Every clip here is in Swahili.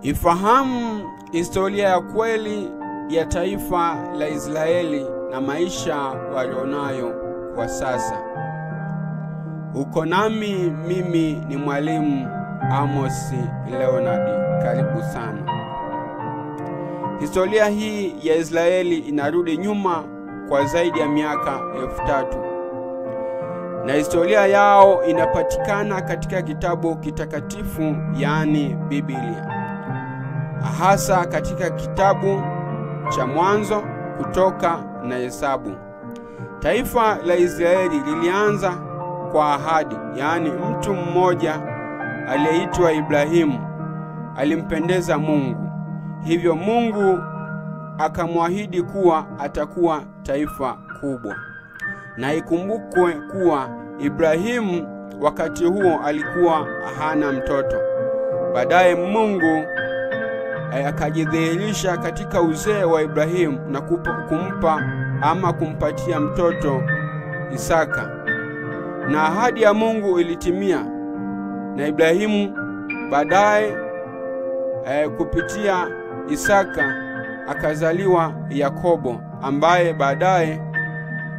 Ifahamu historia ya kweli ya taifa la Israeli na maisha walionayo kwa sasa. Uko nami, mimi ni Mwalimu Amos Leonard. Karibu sana. Historia hii ya Israeli inarudi nyuma kwa zaidi ya miaka 3000. Na historia yao inapatikana katika kitabu kitakatifu, yaani Biblia. Hasa katika kitabu cha Mwanzo, Kutoka na Hesabu. Taifa la Israeli lilianza kwa ahadi, yaani mtu mmoja aliyeitwa Ibrahimu alimpendeza Mungu. Hivyo Mungu akamwahidi kuwa atakuwa taifa kubwa. Na ikumbukwe kuwa Ibrahimu wakati huo alikuwa hana mtoto. Baadaye Mungu akajidhihirisha katika uzee wa Ibrahimu na kumpa ama kumpatia mtoto Isaka. Na ahadi ya Mungu ilitimia, na Ibrahimu baadaye kupitia Isaka akazaliwa Yakobo, ambaye baadaye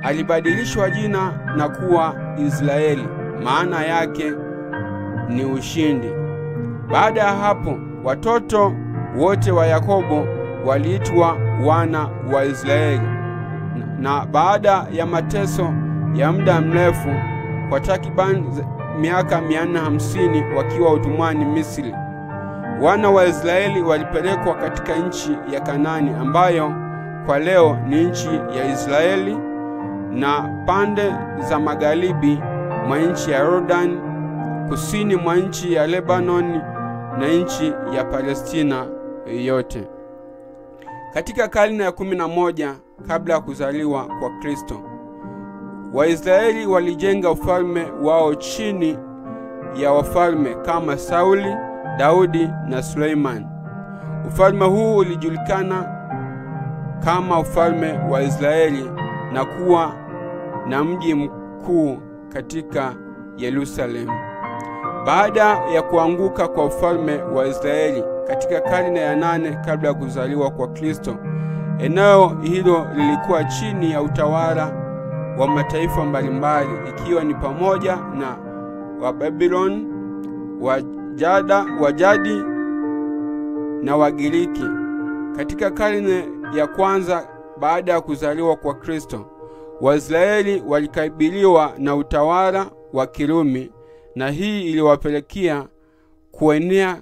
alibadilishwa jina na kuwa Israeli, maana yake ni ushindi. Baada ya hapo watoto wote wa Yakobo waliitwa wana wa Israeli. Na baada ya mateso ya muda mrefu kwa takriban miaka 450 wakiwa utumwani Misri, wana wa Israeli walipelekwa katika nchi ya Kanani, ambayo kwa leo ni nchi ya Israeli na pande za magharibi mwa nchi ya Jordan, kusini mwa nchi ya Lebanon na nchi ya Palestina yote. Katika karne ya 11 kabla ya kuzaliwa kwa Kristo, Waisraeli walijenga ufalme wao chini ya wafalme kama Sauli, Daudi na Suleiman. Ufalme huu ulijulikana kama ufalme wa Israeli na kuwa na mji mkuu katika Yerusalemu. Baada ya kuanguka kwa ufalme wa Israeli katika karne ya 8 kabla ya kuzaliwa kwa Kristo, eneo hilo lilikuwa chini ya utawala wa mataifa mbalimbali, ikiwa ni pamoja na wa Babylon, Wajadi na Wagiriki. Katika karne ya kwanza baada ya kuzaliwa kwa Kristo, Waisraeli walikabiliwa na utawala wa Kirumi, na hii iliwapelekea kuenea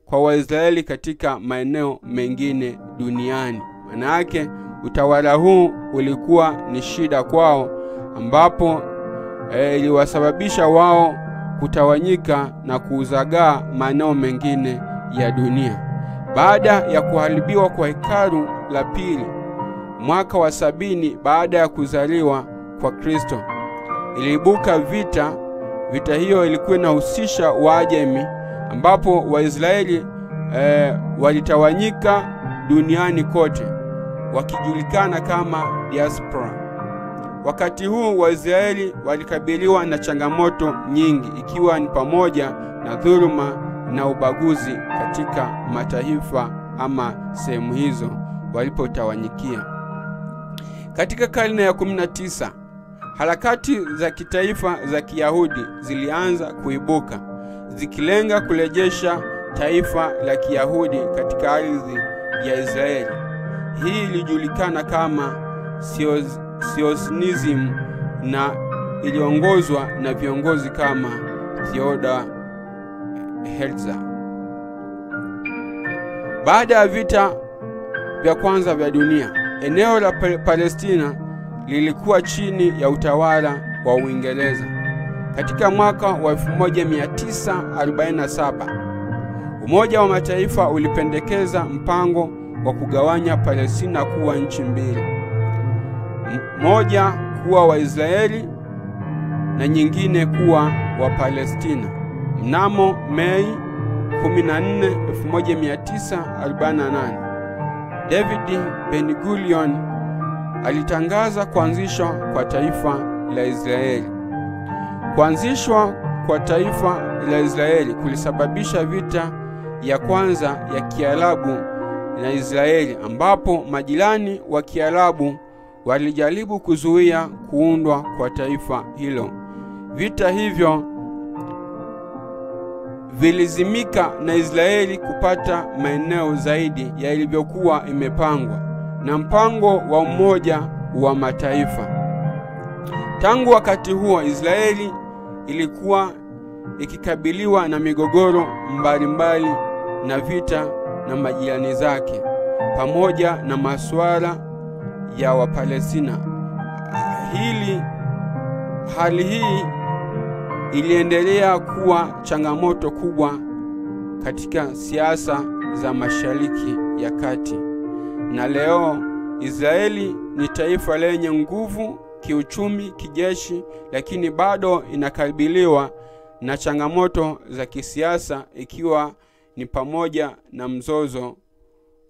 kwa Waisraeli katika maeneo mengine duniani. Maana yake utawala huu ulikuwa ni shida kwao, ambapo iliwasababisha wao kutawanyika na kuuzagaa maeneo mengine ya dunia. Baada ya kuharibiwa kwa hekalu la pili mwaka wa 70 baada ya kuzaliwa kwa Kristo, iliibuka vita. Vita hiyo ilikuwa inahusisha Waajemi, ambapo Waisraeli walitawanyika duniani kote wakijulikana kama diaspora. Wakati huu Waisraeli walikabiliwa na changamoto nyingi, ikiwa ni pamoja na dhuluma na ubaguzi katika mataifa ama sehemu hizo walipotawanyikia. Katika karne ya 19, harakati za kitaifa za Kiyahudi zilianza kuibuka, zikilenga kurejesha taifa la Kiyahudi katika ardhi ya Israeli. Hii ilijulikana kama Zionism na iliongozwa na viongozi kama Theodor Herzl. Baada ya vita vya kwanza vya dunia, eneo la Palestina lilikuwa chini ya utawala wa Uingereza. Katika mwaka wa 1947, Umoja wa Mataifa ulipendekeza mpango wa kugawanya Palestina kuwa nchi mbili, moja kuwa Waisraeli na nyingine kuwa wa Palestina. Mnamo Mei 14, 1948, David Ben-Gurion alitangaza kuanzishwa kwa taifa la Israeli. Kuanzishwa kwa taifa la Israeli kulisababisha vita ya kwanza ya Kiarabu na Israeli, ambapo majirani wa Kiarabu walijaribu kuzuia kuundwa kwa taifa hilo. Vita hivyo vilizimika na Israeli kupata maeneo zaidi ya ilivyokuwa imepangwa na mpango wa Umoja wa Mataifa. Tangu wakati huo, Israeli ilikuwa ikikabiliwa na migogoro mbalimbali na vita na majirani zake, pamoja na masuala ya Wapalestina. Hali hii iliendelea kuwa changamoto kubwa katika siasa za Mashariki ya Kati. Na leo Israeli ni taifa lenye nguvu kiuchumi, kijeshi, lakini bado inakabiliwa na changamoto za kisiasa, ikiwa ni pamoja na mzozo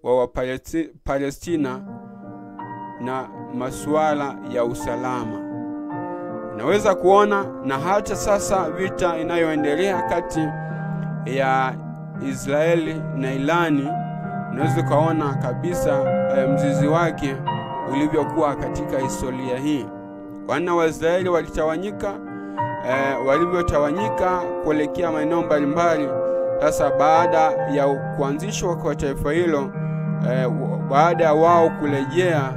wa Wapalestina na masuala ya usalama. Unaweza kuona na hata sasa vita inayoendelea kati ya Israeli na Irani, unaweza kuona kabisa mzizi wake ulivyokuwa katika historia hii. Wana wa Israeli walitawanyika, walivyotawanyika kuelekea maeneo mbalimbali. Sasa baada ya kuanzishwa kwa taifa hilo, baada ya wao kurejea,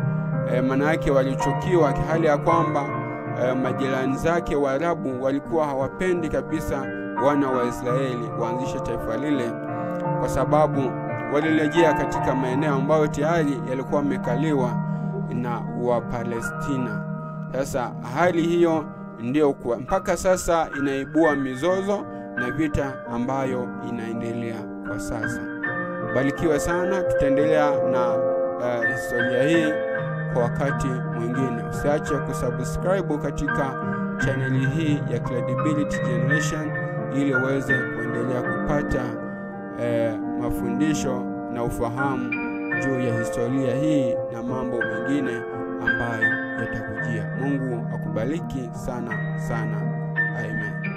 maana yake walichukiwa, hali ya kwamba majirani zake Waarabu walikuwa hawapendi kabisa wana wa Israeli waanzishe taifa lile, kwa sababu walirejea katika maeneo ambayo tayari yalikuwa yamekaliwa na Wapalestina. Sasa hali hiyo ndio kwa mpaka sasa inaibua mizozo na vita ambayo inaendelea kwa sasa. Barikiwa sana, tutaendelea na historia hii kwa wakati mwingine. Usiache kusubscribe katika chaneli hii ya Credibility Generation ili uweze kuendelea kupata mafundisho na ufahamu juu ya historia hii na mambo mengine ambayo yatakujia. Mungu akubariki sana sana. Amen.